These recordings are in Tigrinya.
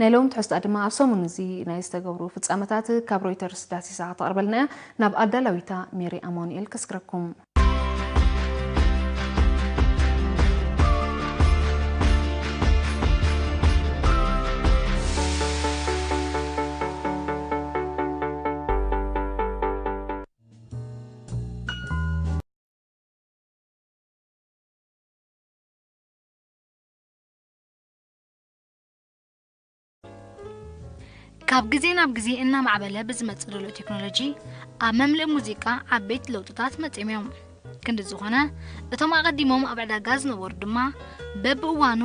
ናይ ሎም ትሕዝታ ድማ ኣብ ሰሙን እዚ ናይ ዝተገብሩ ፍጻመታት ካብ ሮይተርስ ዳሲሳ ክተቕርበልና እያ። ናብ ኣዳላዊታ ሜሪ ኣማኑኤል ከስግረኩም። ካብ ግዜ ናብ ግዜ እናማዕበለ ብዝመጽእ ዘሎ ቴክኖሎጂ፣ ኣብ መምልኢ ሙዚቃ ዓበይቲ ለውጥታት መጺኦም እዮም። ክንዲ ዝኾነ፣ እቶም ኣቐዲሞም ኣብ ዕዳጋ ዝነበሩ ድማ በብእዋኑ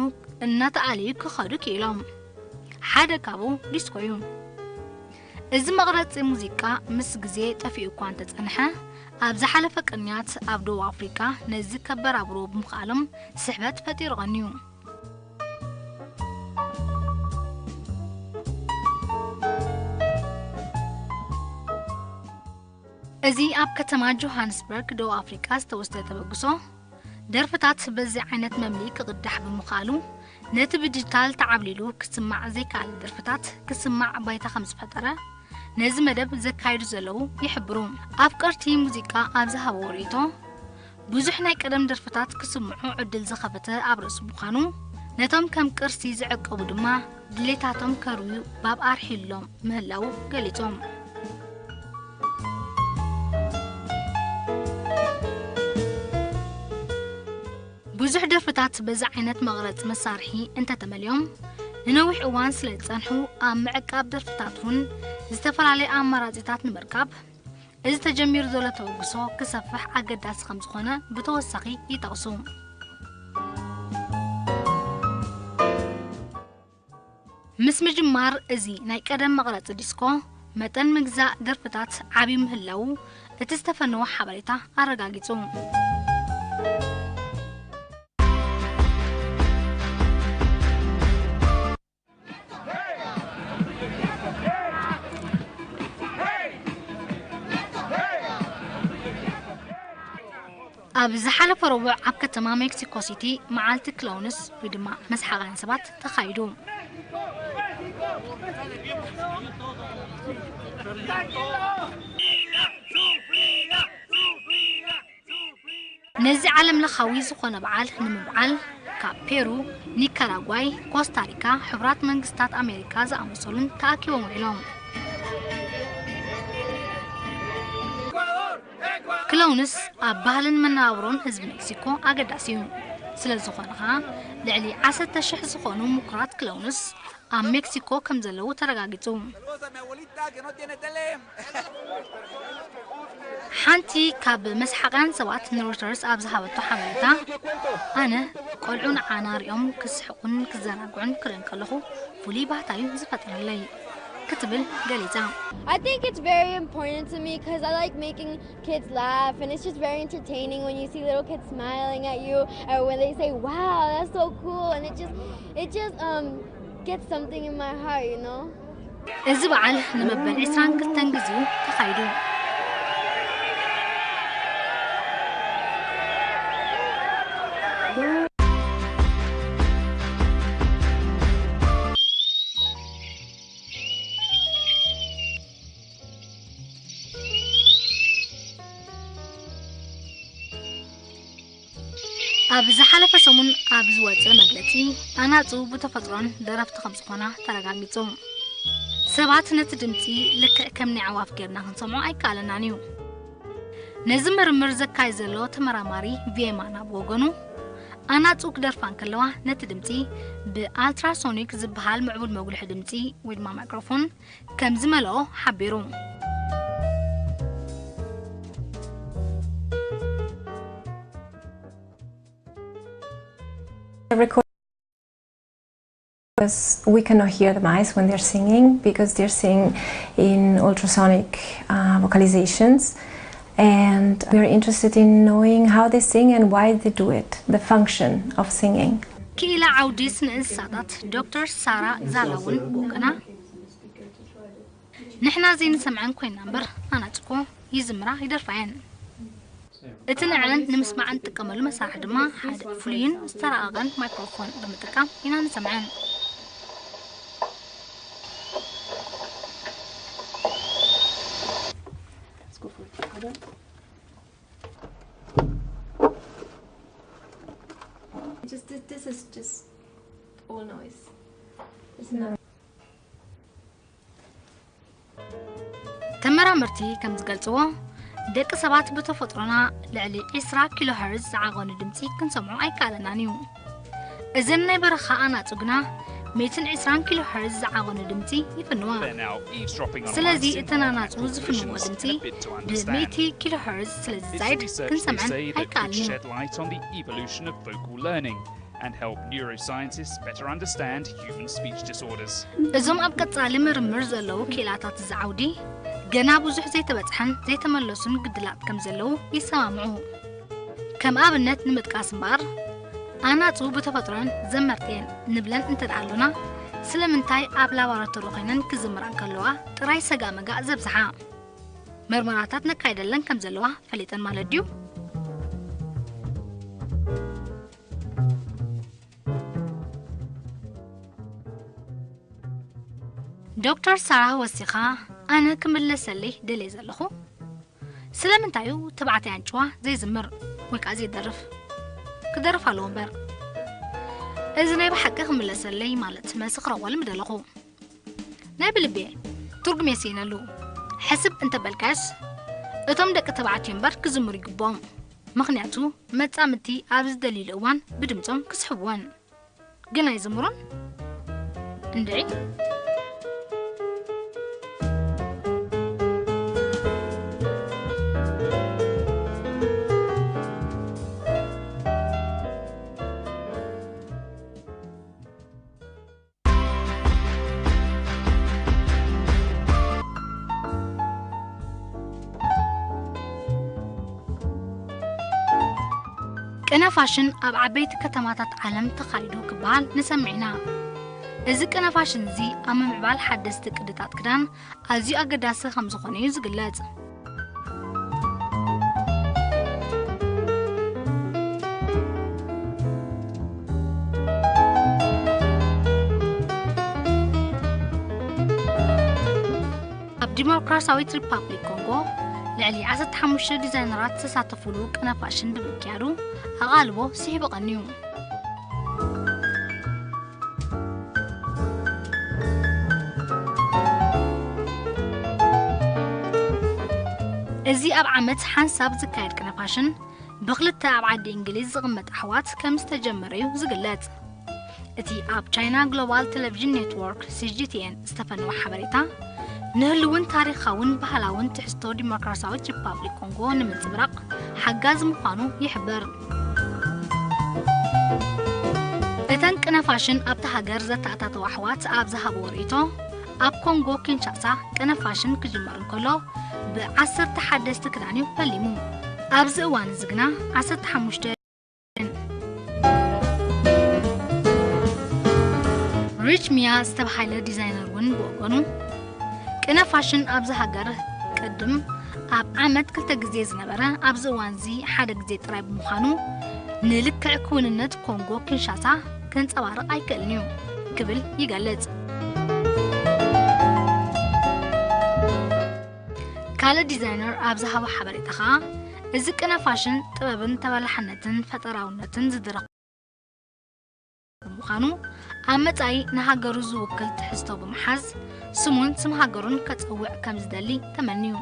እናተኣለዩ ክኸዱ ክኢሎም። ሓደ ካብኡ ዲስኮ እዩ። እዚ መቕረጺ ሙዚቃ ምስ ግዜ ጠፊኡ እኳ እንተጸንሐ፣ ኣብ ዝሓለፈ ቅንያት ኣብ ደቡብ ኣፍሪቃ ነዚ ከበራብርዎ ብምኽኣሎም ስሕበት ፈጢሩ ቀንዩ። እዚ ኣብ ከተማ ጆሃንስበርግ ደቡብ ኣፍሪቃ ዝተወስደ ተበግሶ፣ ደርፍታት በዚ ዓይነት መምልኢ ክቕዳሕ ብምኽኣሉ፣ ነቲ ብዲጂታል ተዓብሊሉ ክስማዕ ዘይከኣለ ደርፍታት ክስማዕ ባይታ ከም ዝፈጠረ፣ ነዚ መደብ ዘካይዱ ዘለዉ ይሕብሩ። ኣፍቀርቲ ሙዚቃ ኣብ ዝሃብዎ ርእይቶ፣ ብዙሕ ናይ ቀደም ደርፍታት ክስምዑ ዕድል ዝኸፈተ ኣብ ርእሲ ምዃኑ፣ ነቶም ከም ቅርሲ ዝዕቀቡ ድማ ድሌታቶም ከርውዩ ባብ ኣርሒሎም ምህላዉ ገሊጾም። ብዙሕ ደርፍታት በዚ ዓይነት መቕረጺ መሳርሒ እንተተመልዮም፣ ንነዊሕ እዋን ስለ ዝጸንሑ፣ ኣብ ምዕቃብ ደርፍታት እውን ዝተፈላለየ ኣማራጺታት ንምርካብ፣ እዚ ተጀሚሩ ዘሎ ተበግሶ ክሰፍሕ ኣገዳሲ ከም ዝኾነ ብተወሳኺ ይጠቕሱ። ምስ ምጅማር እዚ ናይ ቀደም መቕረጺ ዲስኮ፣ መጠን ምግዛእ ደርፍታት ዓብዩ ምህላዉ እቲ ዝተፈነወ ሓበሬታ ኣረጋጊጹ። ኣብ ዝሓለፈ ረቡዕ ኣብ ከተማ ሜክሲኮ ሲቲ መዓልቲ ክላውንስ ወይ ድማ መስሓቓን ሰባት ተኻይዱ። ነዚ ዓለም ለኻዊ ዝኾነ በዓል ንምብዓል ካብ ፔሩ፣ ኒካራጓይ፣ ኮስታሪካ፣ ሕቡራት መንግስታት ኣሜሪካ ዝኣመሰሉን ተኣኪቦም ውዒሎም። ክለውንስ ኣብ ባህልን መነባብሮን ህዝቢ ሜክሲኮ ኣገዳሲ እዩ። ስለ ዝኾነ ኸኣ ልዕሊ ዓሰርተ ሽሕ ዝኾኑ ምኩራት ክለውንስ ኣብ ሜክሲኮ ከም ዘለዉ ተረጋጊጹ። ሓንቲ ካብ መስሓቓን ሰባት ንሮይተርስ ኣብ ዝሃበቶ ሓበሬታ፣ ኣነ ቆልዑ ንዓና ሪኦም ክስሕቑን ክዘናግዑን ክርኢ እንከለኹ ፍሉይ ባህታ እዩ ዝፈጥረለይ ክትብል ገሊጻ። I think it's very important to me because I like making kids laugh, and it's just very entertaining when you see little kids smiling at you, or when they say, "Wow, that's so cool," and it just, it just um gets something in my heart, you know. እዚ በዓል ንመበል ዕስራን ክልተን ግዜኡ ተኻይዱ። ኣብ ዝሓለፈ ሰሙን ኣብ ዝወጸ መግለጺ፣ ኣናጹ ብተፈጥሮን ደረፍቲ ከም ዝኾና ተረጋጊጹ። ሰባት ነቲ ድምጺ ልክዕ ከም ናይ ኣዕዋፍ ጌርና ክንሰምዖ ኣይከኣለናን እዩ። ነዚ ምርምር ዘካይድ ዘሎ ተመራማሪ ቪየማና ብወገኑ፣ ኣናጹ ክደርፋ እንከለዋ ነቲ ድምጺ ብኣልትራሶኒክ ዝበሃል ምዕቡል መጉልሒ ድምጺ ወይ ድማ ማይክሮፎን ከም ዝመልኦ ሓቢሩ። Because we cannot hear the mice when they're singing because they're singing in ultrasonic uh, vocalizations. And we're interested in knowing how they sing and why they do it, the function of singing. ክኢላ ዓውዲ ስነ እንስሳታት ዶክተር ሳራ ዛላ እውን ብወገና፣ ንሕና ዘይንሰምዐን ኮይና እምበር ኣናጽኮ ይዝምራ ይደርፋ እየን። እቲ ንዐን ንምስማዕ እንጥቀመሉ መሳርሒ ድማ ሓደ ፍሉይን ዝተራቐቐን ማይክሮፎን ብምጥቃም ኢና ንሰምዐን። Just this, this is just all noise. It's not. ተመራመርቲ ከም ዝገልጽዎ፣ ደቂ ሰባት ብተፈጥሮና ልዕሊ ዒስራ ኪሎ ሄርዝ ዝዓቐኑ ድምጺ ክንሰምዖ ኣይከኣለናን እዩ። እዘን ናይ በረኻ ኣናጹ ግና ሚእትን ዕስራን ኪሎ ሄርዝ ዝዓቐኑ ድምጺ ይፍንዋ። They're now eavesdropping on ስለዚ mice in እተን ኣናጹ ዝፍንዎ ድምጺ ብሚእቲ ኪሎ ሄርዝ ስለ ዝዛይድ ክንሰምዐን ኣይከኣልን እዩ። Shed light on the evolution of vocal learning and help neuroscientists better understand human speech disorders. እዞም ኣብ ቀጻሊ ምርምር ዘለዉ ክኢላታት እዚ ዓውዲ፣ ገና ብዙሕ ዘይተበጽሐን ዘይተመለሱን ግድላት ከም ዘለዉ ይሰማምዑ። ከም ኣብነት ንምጥቃስ እምበኣር፣ ኣናጹ ብተፈጥሮን ዘመርቲ እየን ንብለን እንተ ደኣ ኣሎና፣ ስለምንታይ ኣብ ላቦራቶሪ ኮይነን ክዝምራ እንከለዋ ጥራይ ሰጋእ መጋእ ዘብዝሓ? መርመራታት ነካይደለን ከም ዘለዋ ፈሊጠን ማለት ድዩ? ዶክተር ሳራ ወሲኻ፣ ኣነ ክምለሰለይ ደልየ ዘለኹ፣ ስለምንታይ እዩ ተባዕታይ ኣንጭዋ ዘይዝምር ወይ ከኣ ዘይደርፍ? ክደርፍ ኣለዎ እምበር። እዚ ናይ ብሓቂ ክምለሰለይ ማለት መስኽረዎ ልምደለኹ። ናይ ብልቤ ትርጉም የስኢነሉ። ሕስብ እንተበልካስ፣ እቶም ደቂ ተባዕትዮ እምበር ክዝምሩ ይግብኦም። ምኽንያቱ መጻምድቲ ኣብ ዝደልዩሉ እዋን ብድምጾም ክስሕብወን። ግን ኣይዝምሩን? እንድዒ። ቅነ ፋሽን ኣብ ዓበይቲ ከተማታት ዓለም ተኻይዱ ክበሃል ንሰምዕ ኢና። እዚ ቅነ ፋሽን እዚ ኣብ ምምዕባል ሓደስቲ ቅድታት ክዳን ኣዝዩ ኣገዳሲ ከም ዝኾነ እዩ ዝግለጽ። ኣብ ዲሞክራሲያዊት ሪፓብሊክ ኮንጎ ልዕሊ ዓሰርተ ሓሙሽተ ዲዛይነራት ዝተሳተፉሉ ቅነ ፋሽን ብምክያዱ ኣቓልቦ ስሒቡ ቀንዩ። እዚ ኣብ ዓመት ሓንሳብ ዝካየድ ቅነ ፋሽን ብኽልተ ኣብ ዓዲ እንግሊዝ ዝቕመጥ ኣሕዋት ከም ዝተጀመረ እዩ ዝግለጽ። እቲ ኣብ ቻይና ግሎባል ቴሌቪዥን ኔትወርክ፣ ሲ ጂ ቲ ኤን፣ ዝተፈነወ ሓበሬታ፣ ንህልውን ታሪኻውን ባህላውን ትሕዝቶ ዲሞክራሲያዊት ሪፓብሊክ ኮንጎ ንምንጽብራቕ ሓጋዚ ምዃኑ ይሕብር። እተን ቅነ ፋሽን ኣብታ ሃገር ዘተኣታተዋ ኣሕዋት ኣብ ዝሃብዎ ርእይቶ፣ ኣብ ኮንጎ ኪንሻሳ ቅነ ፋሽን ክጅመር እንከሎ፣ ብዓሰርተ ሓደስቲ ክዳን እዩ ፈሊሙ። ኣብዚ እዋን እዚ ግና ዓሰርተ ሓሙሽተ ሪች ሚያ ዝተባሃለ ዲዛይነር እውን ብወገኑ፣ ቅነ ፋሽን ኣብዚ ሃገር ቅድም ኣብ ዓመት ክልተ ግዜ ዝነበረ፣ ኣብዚ እዋን እዚ ሓደ ግዜ ጥራይ ብምዃኑ፣ ንልክዕ ክውንነት ኮንጎ ኪንሻሳ ከንጸባርቕ ኣይክእልን እዩ ክብል ይገልጽ። ካልእ ዲዛይነር ኣብ ዝሃቦ ሓበሬታ ኸኣ፣ እዚ ቅነ ፋሽን ጥበብን ተበላሕነትን ፈጠራውነትን ዝድረኽ ብምዃኑ፣ ኣብ መጻኢ ንሃገሩ ዝውክል ትሕዝቶ ብምሓዝ፣ ስሙን ስም ሃገሩን ከጸውዕ ከም ዝደሊ ተመንዩ።